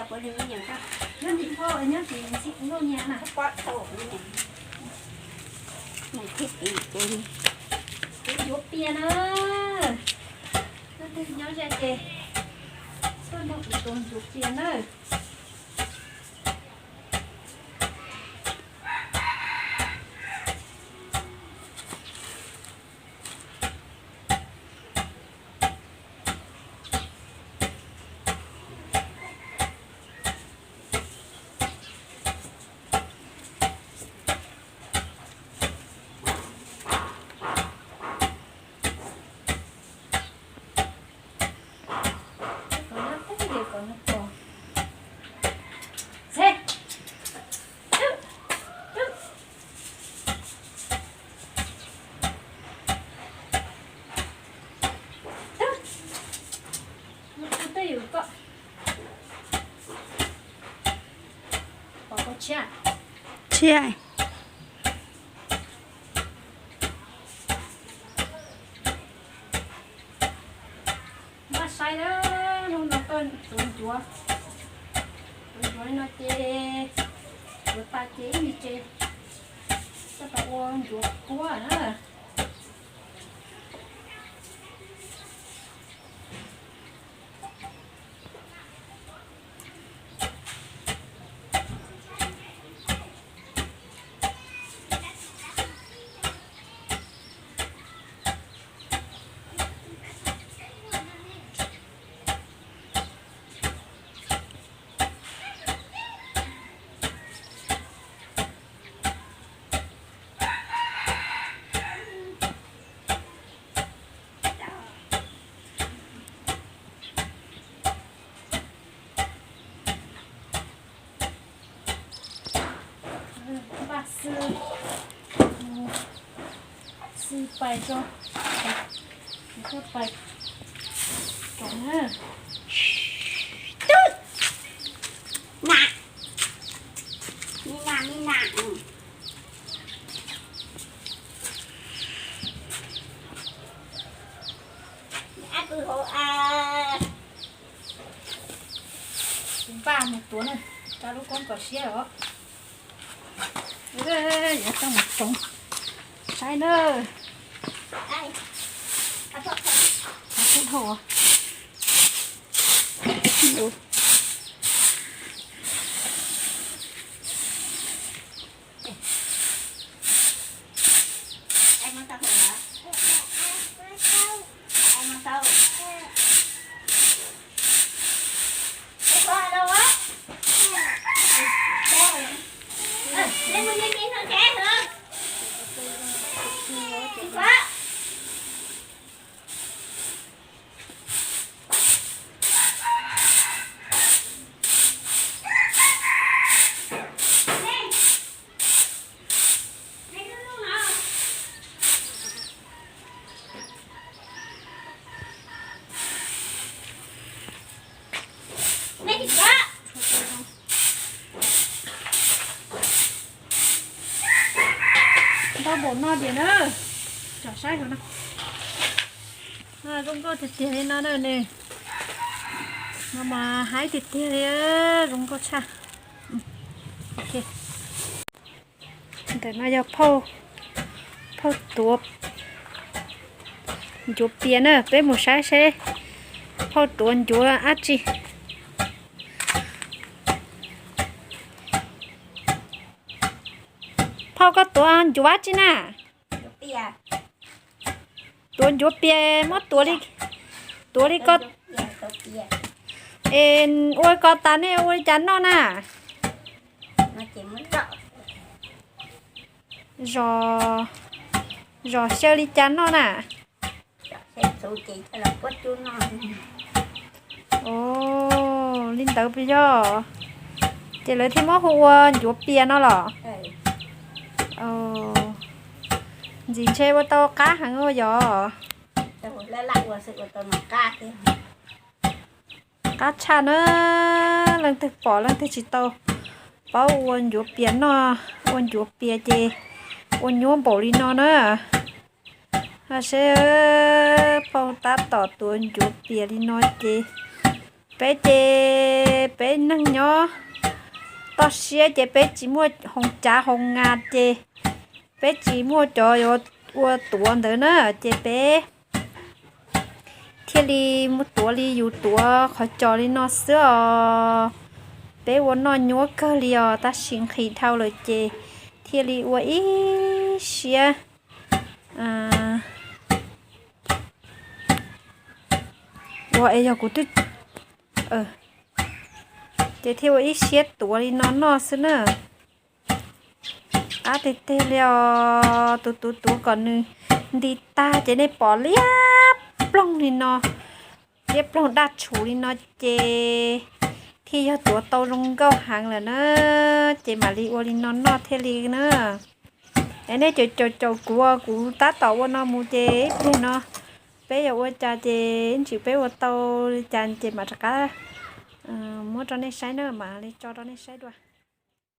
Nyob tim nyob tim ntxim nkaus nyam na. Kuv yuav pias na. Leej twg nyob ze ces tuaj nrog kuv tus yuav pias na. Tshiab. Npaj saib na, hnub no tuaj tuav ncuav, tuav ncuav li no ces tuav tas ces ib me ntsis coj tau ua ncuav kuab na. Npaj xwb, xwb pais tso, pais tsoom na. Tub, na, me na me na. Ab pw hauv a. Kuv npaj mus tuav na, rau lub koob kom siab os. Yuav coj mus tsoov saib na. Kub dhau. Ntau npaum no tiag na. Tsom saib hauv no. Zoo nkauj tiag tiag li no na nws. No mas haib tiag tiag li, zoo nkauj tshaj. Ntawm no yog phauj, phauj tuav ncuav pias na, peb mus saib seb phauj tuav ncuav dab tsi. Phauj, koj tuav ncuav dab tsi na? Tuav ncuav pias, muab tuav li, tuav li ko. Es ua ko tas nej ua li cas noj na? Zos, zos xyaw li cas noj na? Li ntawd puas yog? Ces lawv thiaj muab hu ua ncuav pias no los? Ntxim ntshe ua tau qab heev ua yog. Qab tshaj na, leej twg pom leej twg tsis tau paub ua ncuav pias noj, ua ncuav pias ces ua nyuaj npaum li no na. Seb phauj tab tom tuav ncuav pias li no ces Peb ces peb neeg nyob toj siab ces peb tsis muaj hoo cav hoo nas ces peb tsis muaj cov yuav ua tuav ntawd na, ces peb thiaj li tuav li yus tuav qhov cos li no xwb os. Peb ua noj nyuab kawg li os, tab sis nqhis dhau lawm ces thiaj li ua ib siab ua es yog kuv twb ces thiaj ua ib siab tuav li no noj xwb na. Ab teg teg li os, tus tus tuav kom nws nti tag ces nej pom liab ploog li no, liab ploog daj tshuv li no ces thiaj yog tuav tau zoo nkauj heev lawm na. Ces mam li ua li no noj thiaj li na. Es nej caum caum kuv, kuv tab tom ua no mus ces ib pliag no peb yuav ua cas ces ntsis peb ua tau li cas ces mam rov qab muab rau nej saib na, mam li tso rau nej saib dua.